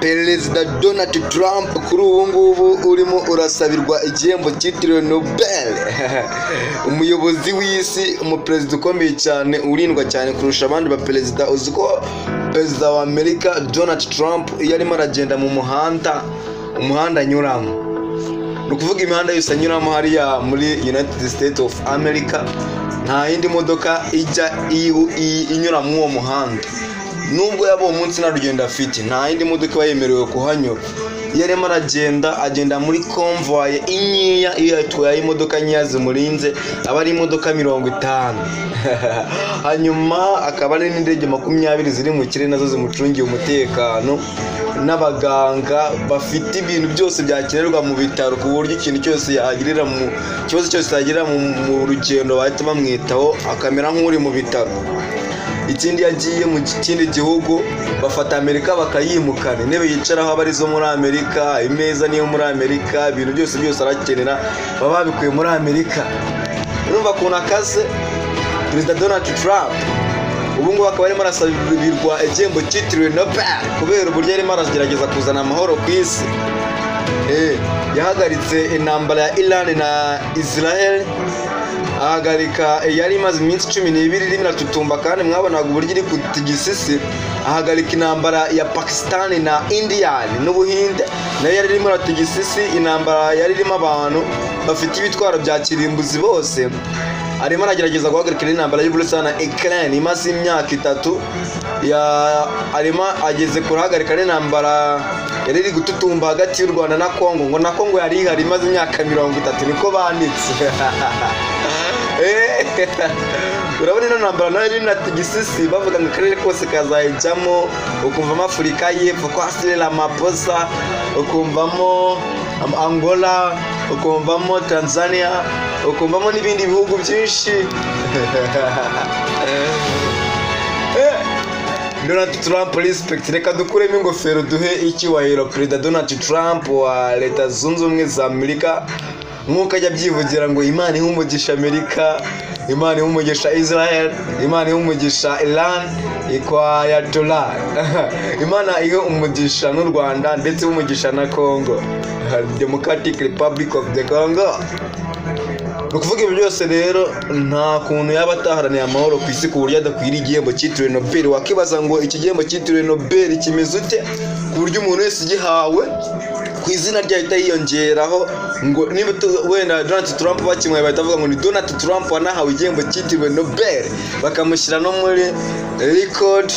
Perezida Donald Trump kuri ubu ngubu urimo urasabirwa igihembo cyitiriwe Nobel, umuyobozi w'isi, umuperezida ukomeye cyane, urindwa cyane kurusha abandi baperezida. Uzi ko perezida wa Amerika Donald Trump iyo arimo aragenda mu muhanda, umuhanda anyuramo, ni ukuvuga imihanda yose anyuramo hariya muri United States of America, nta yindi modoka ijya inyura muri uwo muhanda. Nubwo yaba uwo munsi nta rugendo afite, nta yindi modoka iba yemerewe kuhanyura. Iyo arimo aragenda, agenda muri convoy inyiya. Iyo yatwaye imodoka nkeya zimurinze, aba ari imodoka 50, hanyuma akaba ari n'indege 20 ziri mu kirere nazo zimucungiye umutekano, n'abaganga bafite ibintu byose byakenerwa mu bitaro, ku buryo ikintu cyose yagirira mu kibazo cyose yagirira mu rugendo bahita bamwitaho akamera nk'uri mu bitaro. Ikindi, yagiye mu kindi gihugu, bafata Amerika bakayimukana. Intebe yicaraho aba arizo muri Amerika, imeza niyo muri Amerika, ibintu byose byose arakenera baba babikuye muri Amerika. Urumva ukuntu akaze Perezida Donald Trump. Ubu ngubu akaba arimo arasabirwa igihembo cyitiriwe Nobel kubera uburyo arimo aragerageza kuzana amahoro ku isi. Yahagaritse intambara ya Iran na Israel, ahagarika yari imaze iminsi 12 irimo iratutumba, kandi mwabonaga uburyo iri kutigisa. Ahagarika intambara ya Pakistan na Indian n'Ubuhinde, nayo yari irimo iratigisa, intambara yari irimo abantu bafite ibitwaro bya kirimbuzi bose. Arimo aragerageza guhagarika intambara y'Uburusiya na Ukraine imaze imyaka 3. Ya arimo ageze kurahagarika n'intambara yari iri gututumba hagati y'u Rwanda na Congo, ngo na Congo yari ihari imaze imyaka 30, niko banditse. Urabona ino ntambara nayo iri na tigisisi, bavuga ngo akarere kose kazayijyamo. Ukumvamo Afurika y'Epfo kwa Cyril Ramaphosa, ukumvamo Angola, ukumvamo Tanzania, ukumvamo n'ibindi bihugu byinshi. Donald Trump, respect. Reka dukuremo ingofero duhe icyubahiro Perezida Donald Trump wa Leta Zunze Ubumwe za Amerika, nk'uko ajya abyivugira ngo Imana ihe umugisha Amerika, Imana ihe umugisha Israel, Imana ihe umugisha Iran ikwa Ayatollah, Imana ihe umugisha n'u Rwanda, ndetse umugisha na Congo, Democratic Republic of the Congo. Ni ukuvuga ibi byose rero, nta kuntu yaba ataharaniye amahoro ku isi ku buryo adakwiriye igihembo cyitiriwe Nobel. Wakibaza ngo iki gihembo cyitiriwe Nobel kimeze ute, ku buryo umuntu wese ugihawe ku izina rye ahita yiyongeraho ngo niba wenda Donald Trump bakimuhaye, bahita bavuga ngo ni Donald Trump wanahawe igihembo cyitiriwe Nobel, bakamushyira no muri record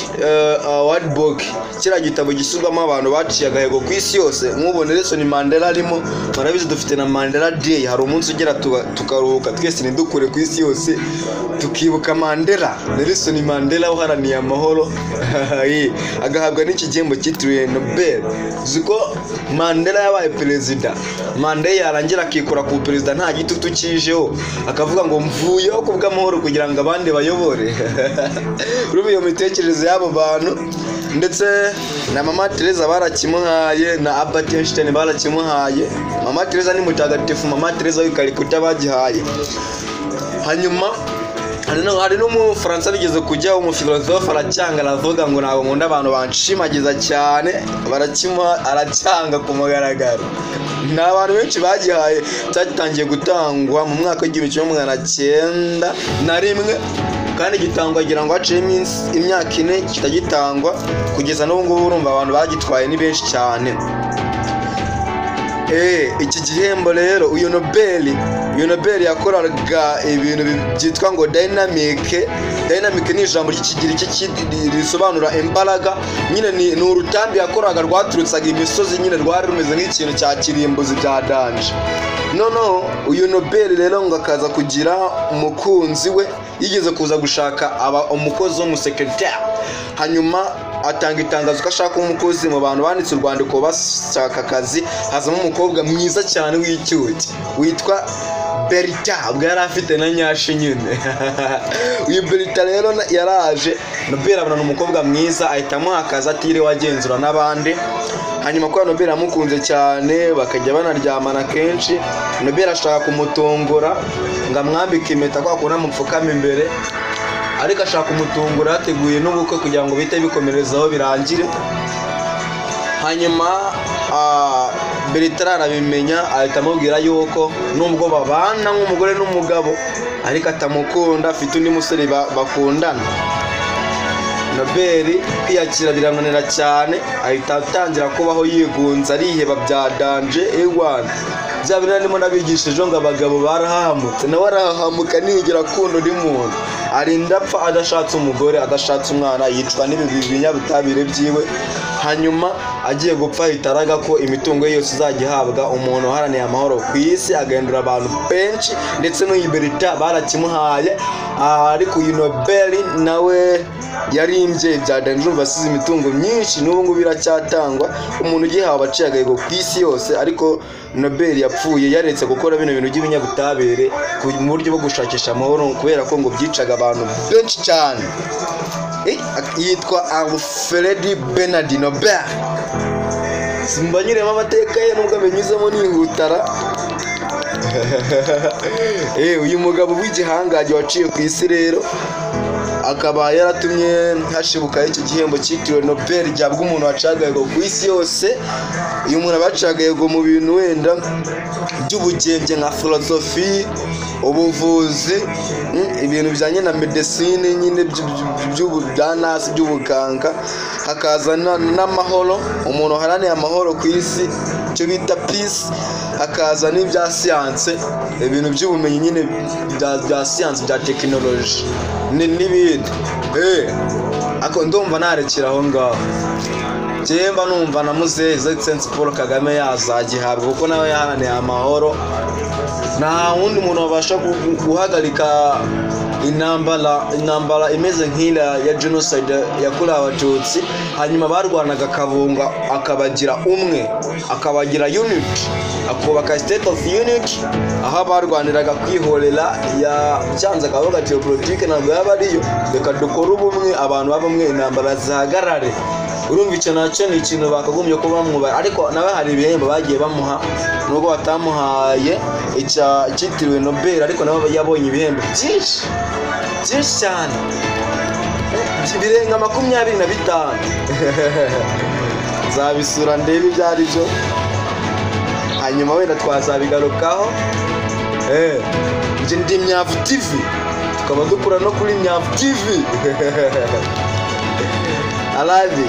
award book, kiriya gitabo gishyirwamo abantu baciye agahigo ku isi yose. Nk'ubu Nelson Mandela arimo. Murabizi dufite na Mandela Day, hari umunsi ugera tukaruhuka twese ntidukure ku isi yose, tukibuka Mandela, Nelson Mandela uharaniye amahoro, agahabwa n'iki gihembo cyitiriwe Nobel. Uzi ko Mandela yabaye perezida, Mandela yarangira akikura ku perezida nta gitutu kijeho, akavuga ngo mvuyeho ku bw'amahoro kugira ngo abandi bayobore. Urumva iyo mitekerereze y'abo bantu. Ndetse na Mama Teresa barakimuhaye, na Albert Einstein barakimuhaye. Mama Teresa ni mutagatifu, Mama Teresa w'i Calcutta bagihaye. Hanyuma hari n'Umufaransa bigeze kujya, umufilozofe, aracyanga, aravuga ngo ntabwo nkunda abantu banshimagiza cyane. Barakimuha, aracyanga ku mugaragaro. Ni abantu benshi bagihaye. Cyatangiye gutangwa mu mwaka w'1901, kandi gitangwa ngira ngo haciyeho imyaka 4 kitagitangwa kugeza n'ubu ngubu. Urumva abantu bagitwaye ni benshi cyane. Iki gihembo rero, uyu Nobel yakoraga ibintu byitwa ngo dynamite. Dynamite ni ijambo ry'Ikigiriki risobanura imbaraga nyine. Ni urutambi yakoraga rwaturutsaga imisozi nyine, rwari rumeze nk'ikintu cya kirimbuzi bya danger. Noneho uyu Nobel rero ngo akaza kugira umukunzi we, yigeze kuza gushaka aba umukozi w'umusekretari, hanyuma atanga itangazo ko ashaka umukozi. Mu bantu banditse urwandiko bashaka akazi hazamo umukobwa mwiza cyane w'icyuki witwa Berita. Ubwo yari afite na nyashi nyine. Uyu Berita rero yaraje, Nobel abona umukobwa mwiza, ahita amuha akazi atiriwe agenzura n'abandi. Hanyuma kubera Nobel amukunze cyane, bakajya banaryamana kenshi, Nobel ashaka kumutungura ngo amwambike impeta kwa kundi amupfukama imbere, ariko ashaka kumutungura yateguye n'ubukwe kugira ngo bihite bikomerezaho birangire. Hanyuma Bertrand arabimenya, ahita amubwira yuko nubwo babana nk'umugore n'umugabo ariko atamukunda, afite undi musore bakundana. Nobel kwiyakira biramunanira cyane, ahita atangira kubaho yigunze, ariheba bya danger. Ewana, bya bintu ndimo nabigisha ejo ngo abagabo barahahamutse, nawe arahahamuka, ntiyigera akunda undi muntu, arinda apfa adashatse umugore, adashatse umwana, yicwa n'ibi binyabutabire byiwe. Hanyuma agiye gupfa ahita araga ko imitungo ye yose izajya ihabwa umuntu uharaniye amahoro ku isi, agahindura abantu benshi, ndetse n'uyu Bertrand barakimuhaye. Ariko uyu Nobel nawe yarimbye bya danger, urumva asize imitungo myinshi, n'ubu ngubu iracyatangwa, umuntu ugihawe abaciye agahigo ku isi yose. Ariko Nobel yapfuye yaretse gukora bino bintu by'ibinyabutabire mu buryo bwo gushakisha amahoro, kubera ko ngo byicaga abantu benshi cyane. Yitwa Alfred Bernard Nobel. Simba nyiremo amateka ye nubwo abinyuzemo nihutara. Uyu mugabo w'igihangange waciye ku isi rero akaba yaratumye hashibuka iki gihembo cyitiriwe Nobel gihabwa umuntu waciye agahigo ku isi yose. Uyu muntu aba yaciye agahigo mu bintu wenda by'ubugenge nka filozofi, ubuvuzi, ibintu bijyanye na medecine nyine bya nasi, by'ubuganga, hakaza n'amahoro, umuntu uharaniye amahoro ku isi, icyo bita peace, hakaza n'ibya siyanse, ibintu by'ubumenyi nyine bya siyanse, bya tekinoloji n'ibindi. Ako ndumva narekera aho ngaho. Njyewe mba numva na muzehe His Excellency Paul Kagame yazagihabwa, kuko nawe yaharaniye amahoro. Nta wundi muntu wabasha guhagarika intambara imeze nk'iriya ya genocide yakorewe Abatutsi, hanyuma barwanaga akabunga, akabagira umwe, akabagira unity, akubaka state of unity, aho abarwaniraga kwihorera yabyanze, akavuga ati iyo politike ntabwo yaba ariyo, reka dukore ubumwe, abantu b'ubumwe, intambara zihagarare. Urumva icyo nacyo ni ikintu bakagombye kuba bamwubaha. Ariko nawe hari ibihembo bagiye bamuha, nubwo batamuhaye icyitiriwe Nobel, ariko nawe yabonye ibihembo byinshi byinshi cyane, birenga 25. Nzabisura ndebe ibyo ari byo, hanyuma wenda twazabigarukaho. Njye ndi Myavu TV, tukaba dukura no kuri Myavu TV. Alavi.